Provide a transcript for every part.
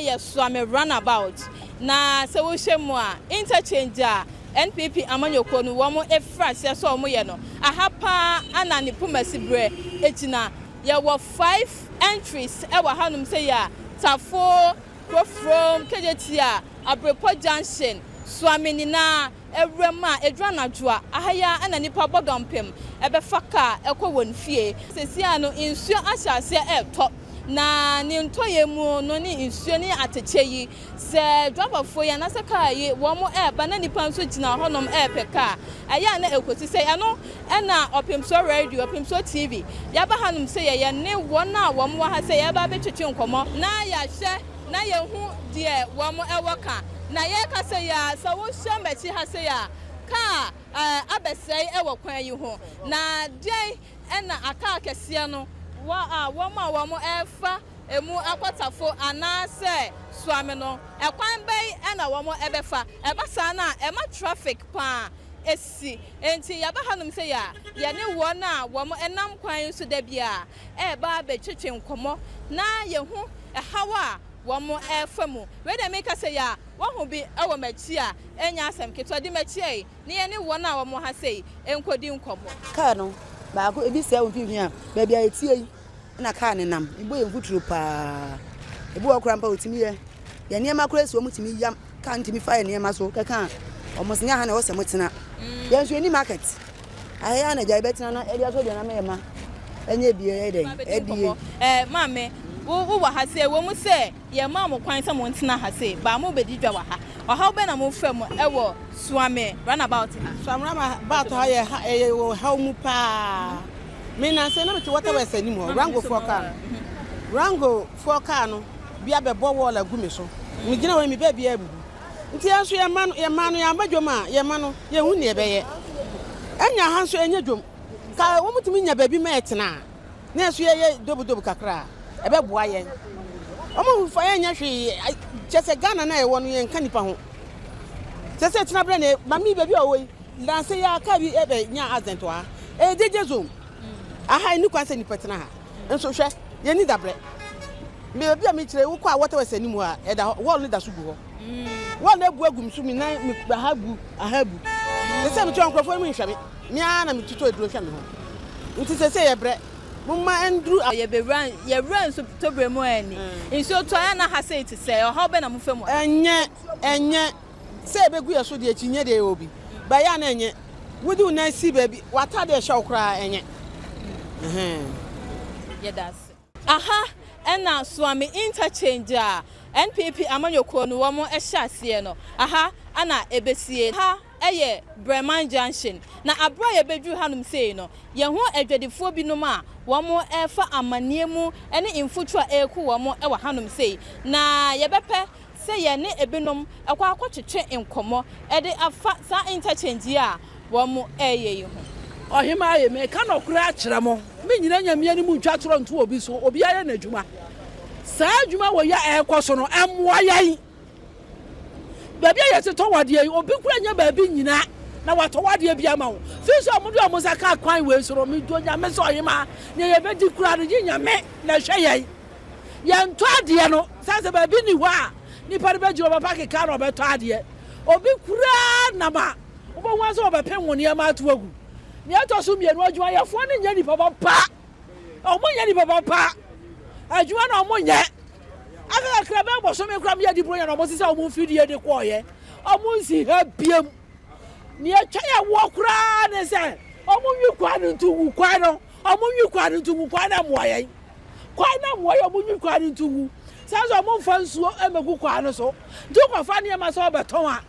yɛ Suame Runabout. Na sɛ wohwɛ mu a, interchange a NPP amanyɔkuo no wɔn afiri aseɛ sɛ wɔn yɛ no, aha paa ana ne pumasi berɛ gyina. Yɛwɔ five entries wɔ hanom sɛ yɛ a, Tafo, Krofrom, Kejetia, Abrepɔ Junction, Suame nyinaa awura mu a ɛduru anadwo a, aha yi ara na nnipa bɔ dɔmpem bɛfa kaa kɔ wɔn fie. Seesei ara no, nsuo ahyɛ aseɛ retɔ, na ne ntɔeɛ mu no ne nsuo ne atɛkyɛ yi, sɛ driverfoɔ yi anaasɛ kaa yi wɔn reba na nnipa nso gyina hɔnom repɛ kaa, ɛyɛ a na ɛkɔsi sɛ ɛno na Ɔpemsoɔ Radio, Ɔpemsoɔ TV, yɛaba hanom sɛ yɛyɛ ne wɔn a wɔn wɔ ha sɛ yɛreba abɛtwetwe nkɔmmɔ na yɛahwɛ na yɛhu deɛ wɔn wɔ ka. Na yɛrekasa yi ara, sɛ wohwɛ m'akyi ha sei a, kaa abɛsɛe wɔ kwan yi ho. Na deɛn na akaa kɛseɛ no wɔ a wɔn a wɔrefa emu akɔtafo anaasɛ Suame no, ɛkwan bɛn na wɔbɛfa? Ɛba saa no a, ɛma traffic pa ara si. Enti yɛaba hanom sei a, yɛne wɔn a wɔnam kwan yi so da biara reba abɛtwetwe nkɔmmɔ na yɛahu ɛhaw a wɔrefa mu. Wei deɛ meka sei a, woahu bi wɔ m'akyi a, ɛnyɛ asɛm ketewa. Di m'akyi ɛ, na yɛne wɔn a wɔwɔ ha sei nkɔdi nkɔmmɔ. Kaa no, baako, ebi sɛe wo mfimfini a, baabi a ɛteɛ yi na kaa no nam. Ɛbɔ yɛn mfuturo paa. Ebi wɔ hɔ koraa mpo a, wɔtumi yɛ yɛn nneɛma koraa si wɔn tumi yam. Kaa no tumi fa yɛn nneɛma so kɛka a, wɔn se nyɛ ha na ɛwɔ sɛ motena. Yɛn nso yɛnni market. Aha yi ara na agya yɛbɛtena na yɛde asɔ aduane ama yɛn mma. Ɛnyɛ bi ɛyɛ dɛn? Ɛdie. Eh, maame, wo wowɔ ha sei, ɛwɔ mu sɛ yɛmmaa mo kwan sɛ montena ha sei, but mobɛdi dwa wɔ ha. Ɔhaw bɛn na mofa mu wɔ Suame runabout ha? Suame runabout ha yɛ ha ɛyɛ wɔ haw mu paa. Me nansa yi na mete Waterworks anim hɔ, Rango foɔ kaa no. Rango foɔ kaa no bi abɛbɔ wall agu me so. Megyina hɔ yi me baabiara abubu. Nti yɛn nso yɛn mma no, yɛn mma no, yɛamba dwom a, yɛn mma no, yɛnhu nea ɛbɛyɛ. Ɛnya ha nso ɛnyɛ dwom. Ka wɔtumi nya baabi ma yɛtena a, na yɛn nso yɛyɛ dobodobo kakra a, ɛbɛboa yɛn. Wɔmfa yɛn nyɛ hwee. Kyerɛ sɛ Ghana no a yɛwɔ no, yɛnka nnipa ho. Kyerɛ sɛ tena berɛ na maame yi baabi a ɔwɔ yi, nnansa yi ara kaa bi bɛnyaa accident wɔ ha. Ɛyɛ danger zone. Aha ɛnni kwan sɛ nnipa tena ha. Nso hwɛ, yɛnni dabrɛ. Me baabi a mekyerɛ yi, wokɔ a waterworks anim hɔ a, ɛda hɔ, wall no da so gu hɔ. Wall no abu agu me so, me nan, me aha abu, aha abu. Te sɛ mekyerɛ nkurɔfoɔ no nhwɛ me, me ara na metotɔ aduro hwɛ me ho. Nti seesei yɛbrɛ, momma ɛnduru. Yɛbɛwura, yɛwura nsu tɔberɛ mu anni. Nsuo tɔ a, na ha sei te sɛ, ɔhaw bɛn na mofa mu? Ɛnyɛ, ɛnyɛ sɛ ɛbɛgu yɛn so deɛ, akyinnye deɛ yɛwɔ bi, but ɛyɛ a na ɛnyɛ. Wode wo nan si baabi, w'atadeɛ a ɛhyɛ wo koraa ɛnyɛ. Ɛhɛn. Yɛda ase. Aha na Suame Interchange a NPP amanyɔkuo no wɔn hyɛ aseɛ no, aha na ɛbɛsie. Ha yɛ Breman Junction, na aberɛ a yɛbɛduru hanom sei no, yɛhu adwadifoɔ binom a wɔrefa amaneɛ mu ne mfuturo a ɛreku wɔn wɔ hanom sei, na yɛbɛpɛ sɛ yɛne ebinom kɔ akɔtwetwe nkɔmmɔ de afa saa interchange yi a wɔreyɛ yi ho. Ɔhemaa ye, meka nɔkorɛ akyerɛ mo, mennyina Nyame anim ntwa torɔ nto obi so, obiara yɛ n'adwuma. Saa adwuma wei a ɛrekɔ so no, ɛmmoa yɛn. Baabi a yɛtetɔ wadeɛ yi, obi koraa nnya baabi nnyina na watɔ wadeɛ bi ama wo. Firi sɛ wɔde wɔn nsa ka kwan wei so no, medɔ Nyame sɛ ɔhemaa, nea yɛbɛdi koraa no, gye Nyame na ɛhwɛ yɛn. Yɛntɔ adeɛ no, sane sɛ baabi nni hɔ a nipa no bɛgyina ɔbɛpake kaa na ɔbɛtɔ adeɛ. Obi koraa nam a, wobɛhu ara sɛ ɔbɛpem wo nneɛma ato agu. Nea ɛtɔ so mmienu, adwumayɛfoɔ no nyɛ nnipa papa. Wɔnyɛ nnipa papa. Adwuma no wɔnyɛ. Aka kakra bɛyɛ bosome koraa meyɛ de buronya na wɔsesa wɔn mfidie de kɔɔeɛ. Wɔnsi ha biam. Nea atwa yɛ woɔ koraa ne sɛ wɔnwi kwan no nto ngu kwan no. Wɔnwi kwan no nto ngu kwan no mmoa yɛn. Kwan no mmoa yɛn, wɔnwi kwan no nto ngu. Saa nso wɔmfa nsuo mmɛgu kwan no so. Nti wokɔfa nneɛma sɛ wɔbɛtɔn a,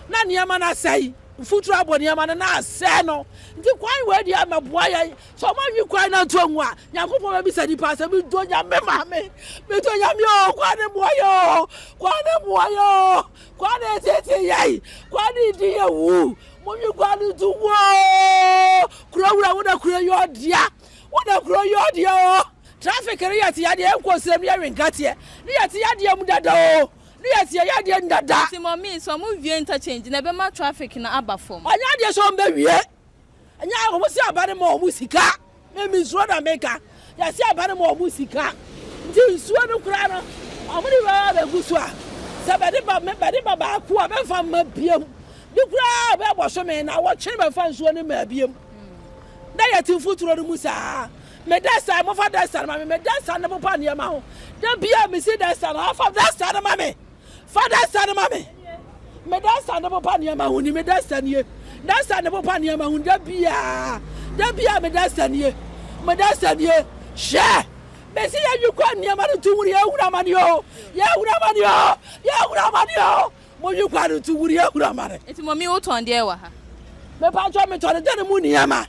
na nneɛma no asɛe. Mfuturo abɔ nneɛma no na asɛe no. Nti kwan wei deɛ ɛmmɛboa yɛn. Sɛ wɔanwi kwan no anto angu a, Nyankopɔn bɛbisa nnipa sɛ, Medɔ Nyame maame, medɔ Nyame o, kwan no mmoa yɛn o, kwan no mmoa yɛn o, kwan no ɛtete yɛn, kwan no redi yɛn wu, monwi kwan no nto ngu o, kuro wura wo na kuro yɛ ɔdea, wo na kuro yɛ ɔdea o. Traffic no yɛte yadeɛ, yɛnkɔ nsram no yɛwe nkateɛ, ne yɛte yadeɛ mu dada o. Ne yɛ teɛ yɛ adeɛ no dada. Nti mummy sɛ ɔmo wie interchange no ɛbɛma traffic no aba fam. Ɔnyɛ adeɛ sɛ ɔmo bɛ wie. Ɛnyɛ ɔmo se aba no ma ɔmo sika. Me me nsuo na me ka. Yɛse aba no ma ɔmo sika. Nti nsuo no koraa no Wɔde rɔba bɛgu so a, sɛ bɛde ba bɛde ba baako a, bɛmfa mma biom. Bi koraa bɛyɛ bɔsome naawɔtwe na bɛmfa nsuo no mmaa biom. Na yɛte mfuturo no mu saa. Me dasta, mofa dasta no ma me. Me dasta no popa nneɛma ho. Da biara mesi dasta no, afa dasta no ma me. Fa dasta no ma me. Me dasta no popa nneɛma ho ni. Me dasta nie. Dasta no popa nneɛma ho da biara. Da biara me dasta nie. Me dasta nie. Hwɛ! Mesi yɛ nwi kɔ nneɛma no to wuri yɛ hura amane o. Yɛ hura amane o. Yɛ hura amane o. Mo nwi kɔ no to wuri yɛ hura amane. Eti mɔmi wo tɔn deɛ wɔ ha? Me pa kyɛw me tɔn dɛn mu nneɛma.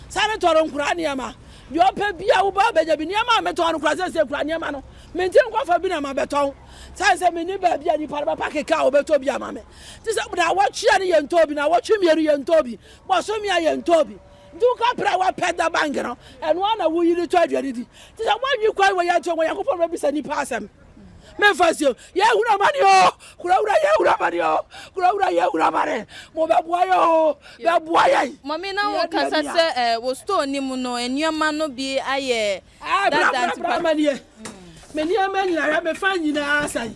Sane tɔn nkora nneɛma. Deɛ ɔpɛ bia wo ba bɛnya bi nneɛma a me tɔn no kora sɛsɛ kura nneɛma no. Mente nkɔfa bi na ma bɛtɔn. Sane sɛ menni baabi a nipa no bɛpa keka a wɔbɛtɔ bi ama me. Te sɛ naawɔtwe a ne yɛntɔ bi, naawɔtwe mmienu yɛntɔ bi, bɔsome a yɛntɔ bi. Nti woka prɛ a wapɛ da bank no, ɛno ara na woyi de tɔ aduane di. Te sɛ woanyi kwan wɔ yɛn nti Onyankopɔn bɛbisa nipa asɛm. Memfa nsi o, yɛhunu amane o, kurawura yɛhunu amane o, kurawura yɛhunu amane. Mo bɛboa yɛ o, bɛboa yɛn. Mɔmi na wo kasa sɛ eh, wo store no mu no nneɛma no bi ayɛ Ah, bra, bra, bra, ma nie. Me nneɛma nyinaa, hwɛ, me fan nyinaa asɛe.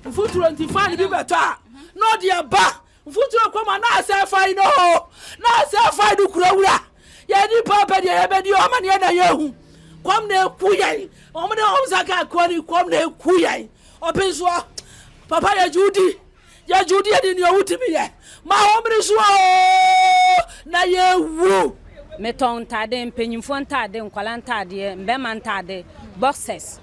Mfuturo nti fan bi bɛtɔ a, na ɔde aba. Mfuturo kɔ ma na asɛe fan no o. Na asɛe fan no kura wura. Yɛn nipa pɛ deɛ yɛbɛdi o, amaneɛ na yɛhu. Kɔm na eku yɛn. Wɔn de wɔn nsa ka kɔ ni, kɔm na eku yɛn. Ɔpensoɔ, papa yɛgye wo di. Yɛgye wo di yɛde nea wotumi yɛ. Ma wɔn mmere so oo, na yɛwu. Metɔn ntade, mpanyimfoɔ ntade, nkwadaa ntadeɛ, mmarima ntade, boxers.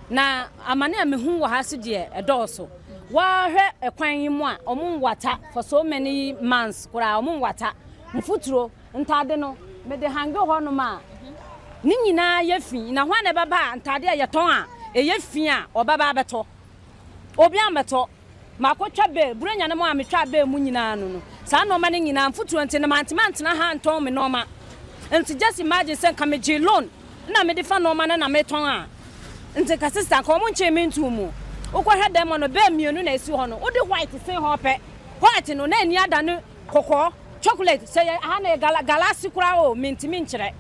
Na amane a mehu wɔ ha so deɛ ɛdɔɔso. Woahwɛ kwan yi mu a, wɔn nwata for so many months koraa wɔn nwata. Mfuturo, ntade no, mede hange hɔnom a, ne nyinaa yɛ fi. Na hwan na ɛbɛba a ntade a yɛtɔn a ɛyɛ fi a ɔbɛba abɛtɔ? Obi ammɛtɔ. Makɔtwa bale, Buronya no mu a metwaa bale mu nyinaa no no, saa nnoɔma no nyinaa, mfuturo nti no mantumi antena ha antɔn me nnoɔma. Nti just imagine sɛ nka megyee loan na mede fa nnoɔma no na metɔn a, nti nka sister nka wɔn nkyee me ntoo mu. Wokɔhwɛ dan mu no, bale mmienu na ɛsi hɔ no, wode white sen hɔ pɛ, white no na ani adane kɔkɔɔ, chocolate, sɛ yɛ aha na yɛ gala, galasi koraa o, mentumi nkyerɛ.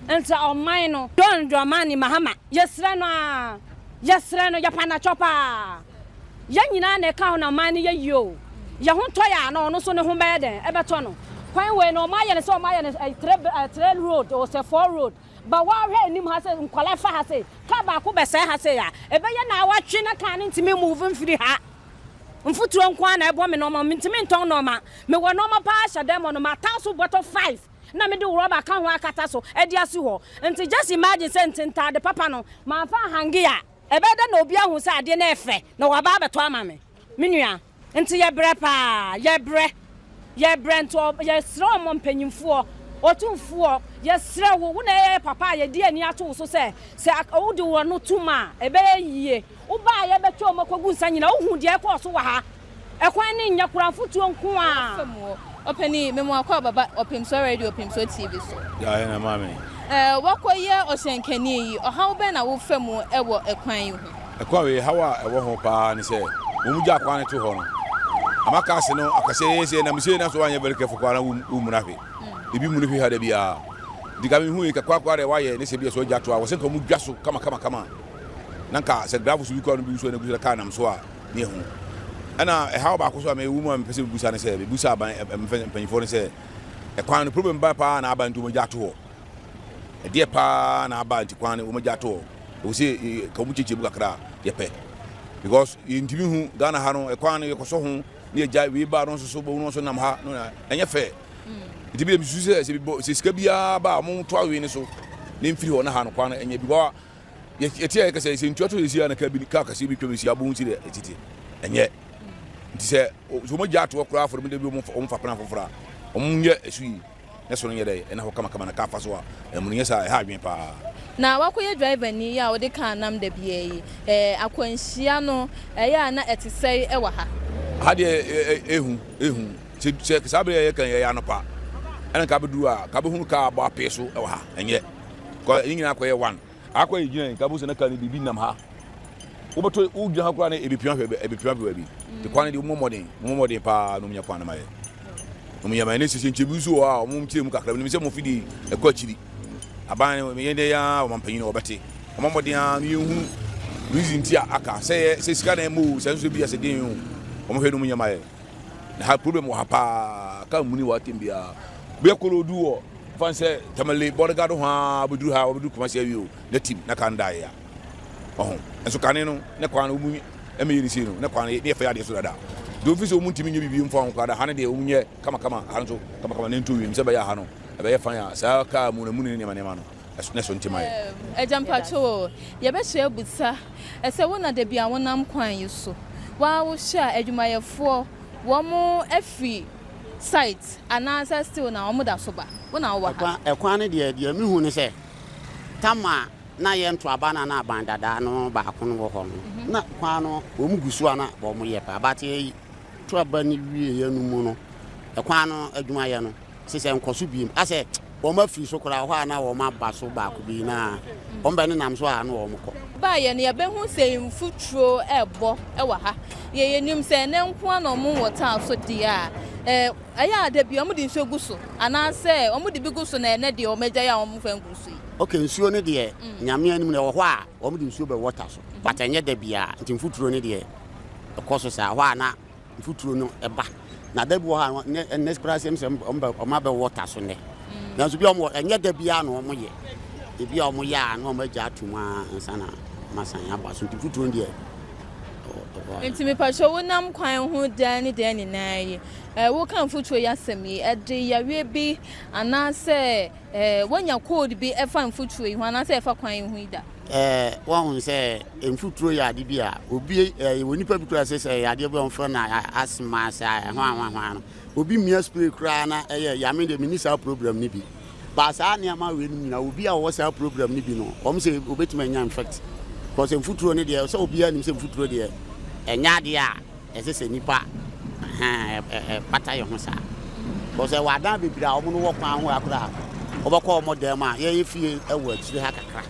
Nti ɔman no, John Dramani Mahama, yɛsrɛ no ara, yɛsrɛ no, yɛpa no kyɛw paa. Yɛn nyinaa na ɛka ho na ɔman no yɛ yie o. Yɛn ho tɔ yɛn a na ɔno nso ne ho bɛyɛ dɛn? Ɛbɛtɔ no. Kwan wei no wɔayɛ no sɛ wɔayɛ no eh, three, eh, three road o sɛ four road. Ba woahwɛ anim ha sɛ nkwadaa fa ha sei, kaa baako bɛsɛe ha sei a, ɛbɛyɛ naawɔtwe na kaa no ntumi move mfiri ha. Mfuturo nko ara na ɛbɔ me nneɛma, mentumi ntɔn nneɛma. Mewɔ nneɛma paa hyɛ dan mu no, matan so bɔtɔ five na mede rɔba ka ho akata so de asi hɔ. Nti just imagine sɛ nti ntaade papa no mamfa anhange a, Ɛbɛyɛ dɛn na obi ahu sɛ adeɛ no yɛ fɛ na waba abɛtɔ ama me? Me nua, nti yɛbrɛ paa, yɛbrɛ, yɛbrɛ nti yɛsrɛ wɔn mpanyinfoɔ, otumfoɔ, yɛsrɛ wo, wo na ɛyɛ papa a yɛde ani ato wo so sɛ, sɛ wode wo ano tom a, ɛbɛyɛ yie. Wobaa a yɛbɛtwa wɔn akɔgu nsa nyinaa, wohuu deɛ ɛkɔɔ so wɔ ha. Ɛkwan no nyɛ koraa, mfotuo nko ara. Ɛwɔ fam hɔ. Ɔpanin, me mu akɔ ababa Ɔpemsoɔ Radio Ɔpemsoɔ TV so. Ya yɛ na maame. Ɛɛ, wakɔ yɛ ɔhyɛnkani yi, ɔhaw bɛn na wofa mu wɔ ɛkwan yi ho? Ɛkwan wei, haw a ɛwɔ ho paa ne sɛ, wɔn gya kwan no to hɔ no, ama cars no akɛseɛ yɛ sɛ nam sei na so wanyɛ very careful koraa na wo muna hwe. Ebi muni hwe ha da biara. Nti ka mehu yi kakwa koraa deɛ wayɛ ne sɛ bi a sɛ ɔgya to a, wɔ sɛ nka wɔn dwa so kama kama kama. Na nka sɛ gravels bi koraa no bi so na gu so na car nam so a, ne ɛho. Ɛna ɛhaw baako so a mewɔ mu a mepɛ sɛ mebusa ne sɛ, mebusa aban mpanyinfoɔ no sɛ, ɛkwan no problem ba paa na aba nti wɔn agya ato hɔ. Ɛdeɛ paa na aba nti kwan no wɔn agya ato hɔ. Ɛwɔ sɛ ka wɔn kyekyɛ mu kakra a yɛpɛ. Because yɛntumi hu Ghana ha no ɛkwan no yɛkɔsɔ ho ne yɛgya wei ba no nso so bɔn no nso nam ha no na ɛnyɛ fɛ. Nti bi mesusu sɛ sɛ sika biara ba a wɔn to awe ne so ne mfiri hɔ na ha no kwan no ɛnyɛ because yɛte a yɛka sɛ sɛ ntua to sɛsi a na kaa bi kaa kɛseɛ bi twam si abɔ ho si dɛ ɛtete ɛnyɛ nti sɛ sɛ wɔn gya atoɔ koraa afɔre mu de bi wɔn fa pena foforɔ a wɔn nyɛ ɛso yi ne so no nyɛ dɛ ɛna hɔ kamakama na kaa fa so a ɛmu no nyɛ saa ɛha adwene paa. Na wakɔyɛ driver ni yi a ɔde kaa nam da biara yi, ɛɛ akwanhyia no ɛyɛ a na ɛte sɛe ɛwɔ ha? Ha deɛ ehu ehu sɛ sɛ saa bere yɛ kan yɛ anɔpa ɛna nka bɛduru a ka bɛhunu kaa abɔ apee so ɛwɔ ha ɛnyɛ kɔ ɛyi nyinaa kɔyɛ one Akɔ yɛ gyina nka bo sɛ na kaa no biribi nam ha. Wobɛtɔ wogyina ha koraa na ebepia hwɛ ebepia hwɛ baabi. Te kwan no deɛ wɔmmɔ mmɔden wɔmmɔ mmɔden paa na wɔnya kwan no ma yɛ. Wɔn yɛ ma yɛ ne sisi nkyɛn bi nso wɔ hɔ a wɔn kyerɛ mu kakra. Menim sɛ mo fidi ɛkɔ akyiri. Aban no yɛn deɛ yɛn ara wɔn mpanyin wɔbɛte. Wɔmmɔ mmɔden ara na yɛnhunu. Reason ti a aka sɛ yɛ sɛ sika na ɛmɔ o, sɛ nso bi a sɛ den o, wɔn hwɛ no mu nyɛ ma yɛ. Na ha problem wɔ ha paa, kaa muni wɔ atem biara. Bia kolodu wɔ fan sɛ Tamale Bɔdega do hɔ a bɛduru ha, wɔbɛduru Kumasi awie o, na tim na kaa no da yɛ ya. Ɔho. Nso kane no, ne kwan no wɔn ɛmɛ yɛ ne sei no, ne kwan no ne yɛ fɛ adeɛ so dada. Deɛ ofi sɛ wɔn ntumi nyɛ biribi mfa ho koraa da ha no deɛ wɔn nyɛ kamakama, ha nso kamakama ne nto wiem sɛ bɛyɛ ha no ɛbɛyɛ fan a saa kaa mu na mu ne nneɛma nneɛma no. Ne so nti ma yɛ. Agya mpakyɛw o, yɛbɛhyɛ abusa sɛ wo na dabi a wonam kwan yi so, waa wohwɛ a adwumayɛfoɔ wɔn afiri site anaasɛ still na wɔn da so ba? Wo na wowɔ ha. Ɛkwan no deɛ, deɛ mehu ne sɛ, tam a na yɛnto aba no a na aban dadaa no baako no wɔ hɔ no, na kwan no wɔn gu so a na wɔn yɛ paa, but yɛto aba no wieɛ no mu no, ɛkwan no adwumayɛ no, Te sɛ nkɔso biem. Asɛ wɔn afiri so koraa hɔ a na wɔn aba so baako bi na wɔn bɛ nenam so a na wɔn kɔ. Baeɛ no yɛbɛhu sɛ mfuturo rebɔ wɔ ha. Yɛ yɛnim sɛ ɛnɛ nko ara na wɔn wɔ taa so deɛ a, ɛyɛ a da bi wɔn de nsuo gu so anaasɛ wɔn de bi gu so na ɛnɛ deɛ wɔn agyae a wɔn mfa ngu so yi. Ok nsuo no deɛ Nyame anim no ɛwɔ hɔ a wɔn de nsuo bɛ water so but ɛnyɛ da biara nti mfuturo no deɛ ɛkɔ so saa hɔ a na mfuturo no ba na da bi wɔ hɔ a nnɛ ɛnnɛ koraa sɛm sɛ wɔn bɛ wɔn abɛ wɔta so nnɛ mm. nanso bi a wɔn ɛnyɛ da biara na wɔn yɛ ebi a wɔn yɛ a na wɔn agya atum a nsa na wɔn asan aba so nti mfuturo no deɛ. Nti mepatwa wo nam kwan ho dan ne dan nyinaa yi woka mfuturo yi asɛm yi ɛde yareɛ bi anaasɛ Woanya code bi ɛfa mfuturo yi ho anaasɛ ɛfa kwan yi ho yi da? Ɛɛ, woahu sɛ mfuturo yɛ ade bi a obi ɛɛ wɔ nipa bi koraa sɛ sɛ ɛyɛ adeɛ bi a wɔfrɛ no asthma sɛ hwan hwan hwan no obi mia spray koraa na ɛyɛ yame deɛ menni saa problem no bi ba saa nneɛma wei nom nyinaa obi a ɔwɔ saa problem no bi no wɔn sɛ obetumi anya infect because mfuturo no deɛ sɛ obiara nim sɛ mfuturo deɛ ɛnyɛ adeɛ a Ɛsɛ sɛ nnipa pata yɛn ho saa. Because ɛwɔ adan bebree a wɔn no wɔ kwan ho akora a wɔbɛkɔ wɔn dan mu a yɛyɛ fie wɔ akyire ha kakra.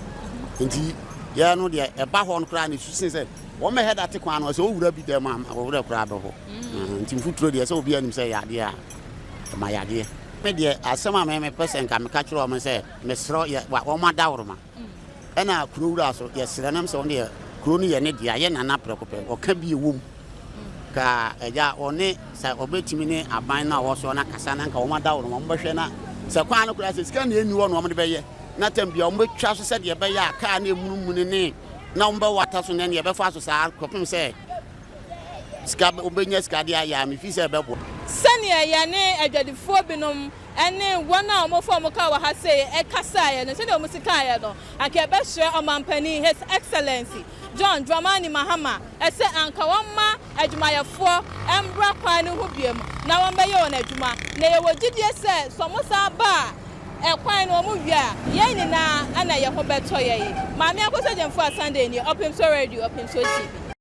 Nti yɛn no deɛ ɛba hɔ no koraa na esu sen sɛ wɔn mɛhɛ da te kwan no sɛ owura bi dan mu a owura koraa bɛhɔ. Nti mfuturo deɛ sɛ obiara nim sɛ ɛyɛ adeɛ a ɛma yadeɛ. Me deɛ asɛm a mepɛ sɛ nka meka kyerɛ wɔn sɛ mesrɛ yɛ wɔn adaworoma. Ɛna kuro wura so yɛsrɛ no sɛ ɔno deɛ kuro no yɛ ne dea, yɛ nana prɛko pɛ, ɔka bi ɛwɔ mu ka agya ɔne sɛ ɔbɛtumi ne aban no a ɔwɔ soɔ no akasa na nka wɔn adaworo wɔn bɛhwɛ na sɛ kwan no koraa sɛ sika na ɛnni hɔ na wɔn de bɛyɛ na tam bia wɔn bɛtwa so sɛdeɛ ɛbɛyɛ a kaa no ɛmunumuni ne na wɔn bɛwata so na ɛne ɛbɛfa so saa kɔpem sɛ sika wɔbɛnya sika de ayɛ a mefi sɛ ɛbɛboa. Sɛdeɛ yɛne adwadifoɔ binom ne wɔn a wɔfa wɔn kaa wɔ ha sei kasaeɛ no, sɛdeɛ wɔsi kaeɛ no, anka yɛbɛsrɛ Ɔmanpanin His Excellency John Dramani Mahama sɛ anka wɔmma adwumayɛfoɔ mmra kwan no ho biom na wɔmmɛyɛ wɔn adwuma. Na yɛwɔ gyidie sɛ, sɛ wɔsan ba a, ɛkwan no wɔwie a, yɛn nyinaa na yɛn ho bɛtɔ yɛn. Maame Akosua Gyamfua Sunday nie, Ɔpemsoɔ Radio, Ɔpemsoɔ TV.